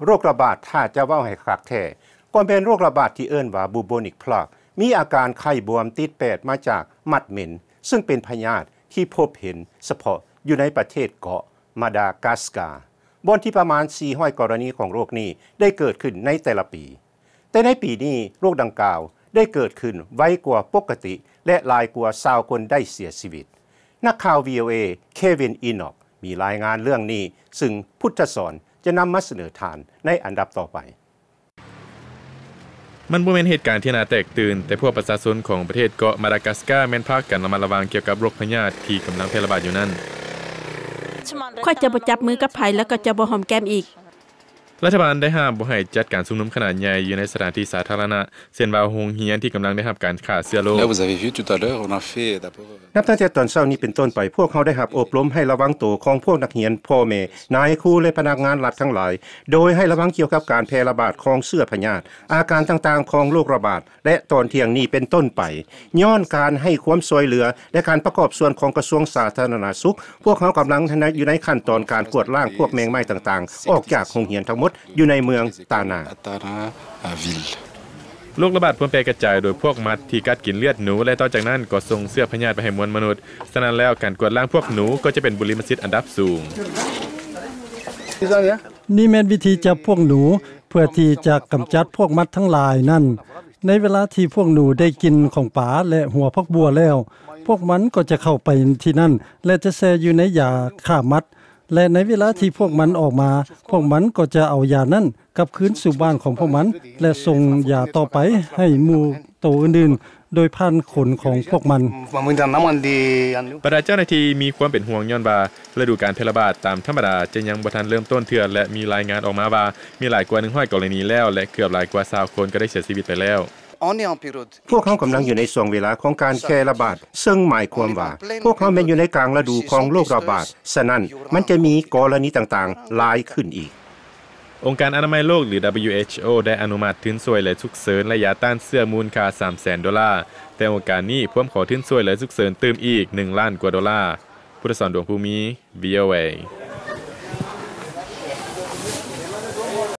ໂລກລະບາດ ຖ້າຈະເວົ້າໃຫ້ຄັກແທ້ ກໍແມ່ນໂລກລະບາດທີ່ເອີ້ນວ່າ Bubonic Plague ມີອາການໄຂ້ບວມຕິດແປດມາຈາກມັດເໝັນ ຊຶ່ງເປັນພະຍາດທີ່ພົບເຫັນສະເພາະຢູ່ໃນປະເທດເກາະມາດາກາສກາ ບ່ອນທີ່ປະມານສີ່ຮ້ອຍກໍລະນີຂອງໂລກນີ້ໄດ້ເກີດຂຶ້ນໃນແຕ່ລະປີ. ແຕ່ໃນປີນີ້ໂລກດັ່ງກ່າວໄດ້ເກີດຂຶ້ນໄວກວ່າປົກກະຕິ ແລະ ຫຼາຍກວ່າຊາວຄົນໄດ້ເສຍຊີວິດ. ນັກຂ່າວ ວີໂອເອ Kevin Enoch ມີລາຍງານເລື່ອງນີ້ ຊຶ່ງພຸດທະສອນຈະນຳມາສະເໜີທ່ານໃນອັນດັບຕໍ່ໄປ. ມັນບໍ່ແມ່ນເຫດການທີ່ໜ້າແຕກຕື່ນ, ແຕ່ພວກປະຊາຊົນຂອງປະເທດເກາະມາດາກາສກາແມ່ນພາກັນລະມັດລະວັງກ່ຽວກັບໂລກພະຍາດທີ່ກຳລັງແຜ່ລະບາດຢູ່ນັ້ນ. ຂ້ອຍຈະບໍ່ຈັບມືກັບໃຜ ແລ້ວກໍຈະບໍ່ຫອມແກ້ມອີກ. ລັດຖະບານໄດ້ຫ້າມບໍ່ໃຫ້ຈັດການຊຸມນຸມຂະໜາດໃຫຍ່ຢູ່ໃນສະຖານທີ່ສາທາລະນະ, ເຊັ່ນວ່າໂຮງຮຽນທີ່ກຳລັງໄດ້ຮັບການຂ້າເຊື້ອໂລກ. Là, vous avez vu tout à l'heure, on a fait d'abord ນັບຕັ້ງແຕ່ຕອນເຊົ້ານີ້ເປັນຕົ້ນໄປ, ພວກເຮົາໄດ້ຮັບອົບຮົມໃຫ້ລະວັງໂຕຂອງພວກນັກຮຽນ, ພໍ່ແມ່, ນາຍຄູ ແລະ ພະນັກງານລັດທັງຫຼາຍ, ໂດຍໃຫ້ລະວັງກ່ຽວກັບການແຜ່ລະບາດຂອງເຊື້ອພະຍາດ, ອາການຕ່າງໆຂອງໂລກລະບາດ ແລະ ຕອນທ່ຽງນີ້ເປັນຕົ້ນໄປ, ຍ້ອນການໃຫ້ຄວາມຊ່ວຍເຫຼືອ ແລະ ການປະກອບສ່ວນຂອງກະຊວງສາທາລະນະສຸກ, ພວກເຮົາກຳລັງຢູ່ໃນຂັ້ນຕອນການກວາດລ້າງພວກແມງໄມ້ຕ່າງໆ ອອກຈາກໂຮງຮຽນທັງໝົດຢູ່ໃນເມືອງຕານາ. ໂລກລະບາດພວມແຜ່ກະຈາຍໂດຍພວກມັດທີ່ກັດກິນເລືອດໜູ ແລະ ຕໍ່ຈາກນັ້ນກໍສົ່ງເຊື້ອພະຍາດໄປໃຫ້ມວນມະນຸດ. ສະນັ້ນແລ້ວ, ການກວດລ້າງພວກໜູກໍຈະເປັນບຸລິມະສິດອັນດັບສູງ. ນີ້ແມ່ນວິທີຈັບພວກໜູ ເພື່ອທີ່ຈະກຳຈັດພວກມັດທັງຫຼາຍນັ້ນ. ໃນເວລາທີ່ພວກໜູໄດ້ກິນຂອງປາ ແລະ ຫົວຜັກບົວແລ້ວ, ພວກມັນກໍຈະເຂົ້າໄປທີ່ນັ້ນ ແລະ ຈະແຊ່ຢູ່ໃນຢາຂ້າມັດ. ແລະ ໃນເວລາທີ່ພວກມັນອອກມາ, ພວກມັນກໍຈະເອົາຢານັ້ນກັບຄືນສູ່ບ້ານຂອງພວກມັນ ແລະ ສົ່ງຢາຕໍ່ໄປໃຫ້ໝູ່ໂຕອື່ນໆ ໂດຍຜ່ານຂົນຂອງພວກມັນ. ບັນດາເຈົ້າໜ້າທີ່ມີຄວາມເປັນຫ່ວງ ຍ້ອນວ່າລະດູການແຜ່ລະບາດຕາມທຳມະດາຈະຍັງບໍ່ທັນເລີ່ມຕົ້ນເທື່ອ ແລະ ມີລາຍງານອອກມາວ່າມີຫຼາຍກວ່າໜຶ່ງຮ້ອຍກໍລະນີແລ້ວ ແລະ ເກືອບຫຼາຍກວ່າຊາວຄົນກໍໄດ້ເສຍຊີວິດໄປແລ້ວ. ພວກເຮົາກຳລັງຢູ່ໃນຊ່ວງເວລາຂອງການແຜ່ລະບາດ, ເຊິ່ງໝາຍຄວາມວ່າພວກເຮົາແມ່ນຢູ່ໃນກາງລະດູຂອງໂລກລະບາດ, ສະນັ້ນມັນຈະມີກໍລະນີຕ່າງໆຫຼາຍຂຶ້ນອີກ. ອົງການອະນາໄມໂລກ ຫຼື WHO ໄດ້ອະນຸມັດທຶນຊ່ວຍເຫຼືອສຸກເສີນ ແລະ ຢາຕ້ານເຊື້ອມູນຄ່າສາມແສນໂດລາ, ແຕ່ອົງການນີ້ພວມຂໍທຶນຊ່ວຍເຫຼືອສຸກເສີນຕື່ມອີກໜຶ່ງລ້ານກວ່າໂດລາ. ພຸດທະສອນ ດວງພູມີ, ວີໂອເອ.